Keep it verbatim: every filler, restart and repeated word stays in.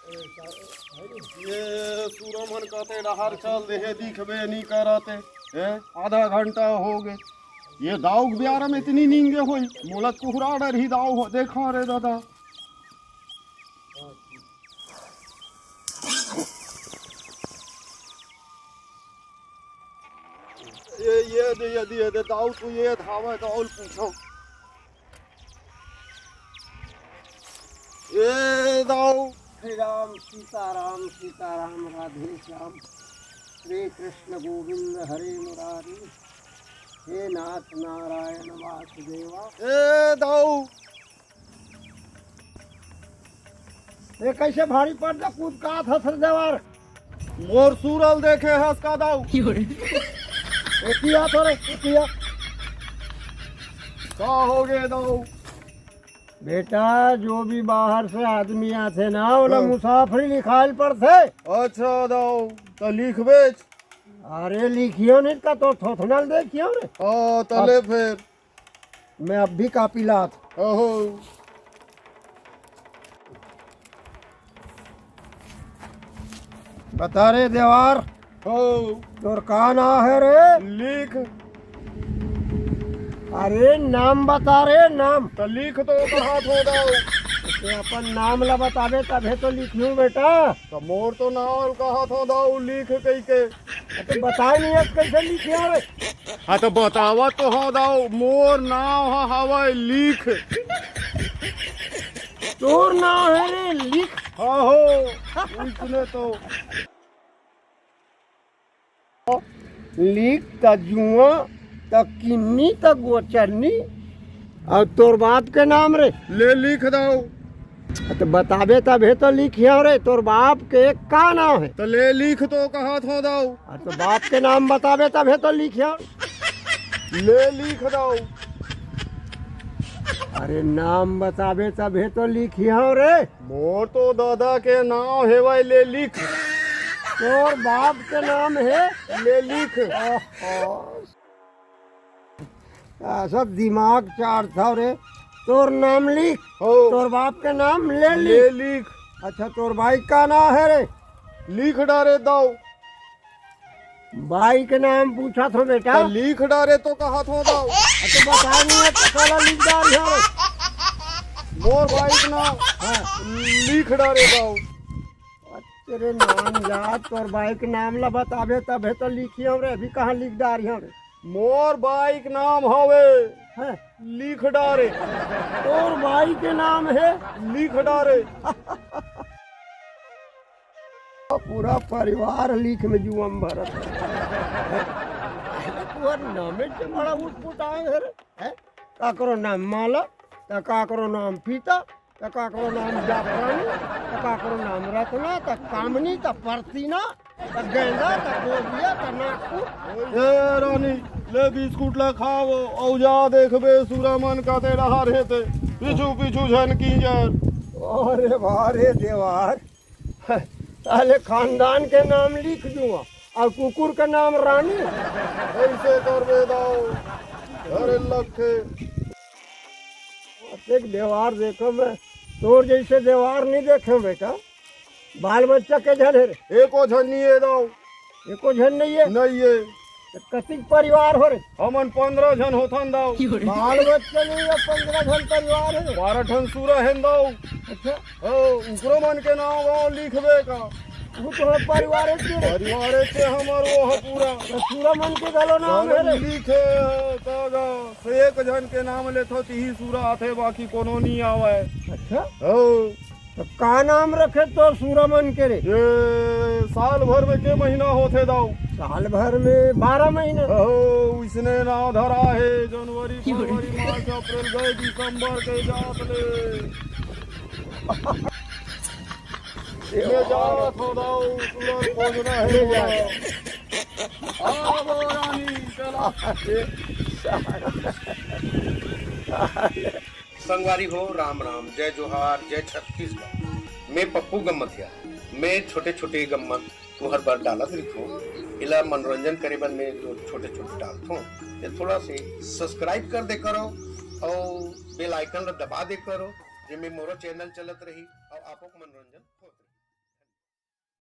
ये सुरमन कते डहार चल देहे, दिखबे नहीं करते। हैं? आधा घंटा हो गए। ये दाऊ के बियारा में इतनी नींगे होई, मोला कुहरा डर ही दाऊ हो। देखा रे दादा, ये ये दे, ये दे, ये दे दाऊ, तू ये धावा दाऊ पूछो। ए दाऊ। श्री राम सीताराम, सीताराम राधे श्याम। श्री कृष्ण गोविंद हरे मुरारी। हे नाथ नारायण वासुदेवा। ए दाऊ। ये कैसे भारी पड़ जा, कूद का था सर देवर? मोर सूरल देखे हस का दाऊ? एतिया तो रे, एतिया। का हो गए दाऊ? बेटा, जो भी बाहर से आदमी आथे ना, ओला हाँ। मुसाफरी लिखाइल पड़थे। अच्छा दाऊ, त लिखबेच। अरे लिखियो नहीं का, तो थोथनल देखियो रे। हाँ, तले अब फिर। मैं अब भी कापी लात। ओहो। बता रे देवार। हो। तोर का नाम है रे? लिख। अरे नाम बता रे, नाम। तो लिख तो कहा थो दाऊ। ते अपन नाम ला बताबे तभे तो लिखियो बेटा। तो मोर तो नाम कहा थो दाऊ, लिख कही के। तो बताए नहीं है, कैसे लिखिया रे? हाँ, तो बतावा तो हो दाऊ, मोर नाव ह हवय लिख। तोर नाव है रे लिख। हाँ हो, इसने तो। लिख त जुआ, त किन्नी, त गोचरनी, और तोर बाप के नाम रे। ले लिख दाऊ। तो बताबे तभे तो लिखियो रे, तोर बाप के का नाम है? तो ले लिख तो कहा थो दाऊ। आ, तो बाप के नाम बताबे तभे तो लिखियो। ले लिख दाऊ। अरे नाम बताबे तभे तो लिखियो रे। मोर तो दादा के नाम हेवय ले लिख। तोर बाप के नाम है? ले लिख। ओहो। आ, सब दिमाग चार था रे। तोर नाम लिख। हो। तोर बाप के नाम ले लिख। ले लिख। अच्छा, तोर बाई का नाम है रे? लिख डारे दाऊ। बाई के नाम पूछा थो बेटा। तो लिख डारे तो कहा थो दाऊ। अच्छा, बता नहीं है तो साला लिख डार है रे। मोर बाई के नाम। हाँ। लिख डारे दाऊ। तेरे नाम जा, तोर बाई के नाम ला बताबे तभे तो लिखियो रे, अभी कहाँ लिख डार है रे? मोर बाई के नाम हवे। हैं? लिख डारे। तोर बाई के नाम है? लिख डारे। पूरा परिवार लिख में जुअम भरत। तोर नामे के बड़ा उटपुटांग है रे। हैं? काकरो नाम माला, त काकरो नाम पीता, त काकरो नाम जाफरानी, त काकरो नाम रत्ना, त कामनी, त परतीना, त गेंदा, त गोबिया, त नागपुर। ए रानी, ले बिस्कुट ला खाओ, अउ जा देखबे सुरा मन का ते डहार हे ते, पीछू पीछू झन कींजर। अरे वाह रे देवार, साले खानदान के नाम लिख दूंगा और कुकुर का नाम रानी। ऐसे करबे दाऊ, अरे लखे। देख देवार देखो मैं, तोर जैसे देवार नहीं देखे बेटा। बाल बच्चा के झन है रे? एको झन नहीं है दाऊ। एको झन नहीं है? नहीं है। तो कतिक परिवार हो रे? हमन पंद्रह झन होथन दाऊ। बाल बच्चा नहीं है, पंद्रह झन परिवार है। बारह ठन सुरा है दाऊ। अच्छा। ओ, उकरो मन के नाम वो लिखबे का? वो तो है परिवार है तेरे। परिवार है ते हमर वो है पूरा। तो सुरा मन के घलो नाम है रे? लिखे है, कागा। तो एक झन के नाम लेथो, तिही सुरा आथे, बाकी कोनो नहीं आवे। अच्छा। ओ। तो का नाम रखे तो सुरा मन के रे? ये साल भर में के महीना होथे दाऊ? साल भर में बारह महीना। ओ, इसने नाम धरा है, जनवरी, फरवरी, मार्च, अप्रैल, गए दिसंबर के जात ले। ले जा, थोड़ा उतरल खोजना है ले जा। बोला। आ, वो रानी, चला। संगवारी हो, राम राम, जय जोहार, जय छत्तीसगढ़। मैं पप्पू गम्मतिया। मैं छोटे-छोटे गम्मत तुहर बर डालत रहिथों। एला मनोरंजन करे बर मैं जो छोटे-छोटे डालथों, ये थोड़ा से subscribe कर दे करो और bell icon ला दबा दे करो, जेमे मोरो channel चलत रही और आपको मनोरंजन होत रही।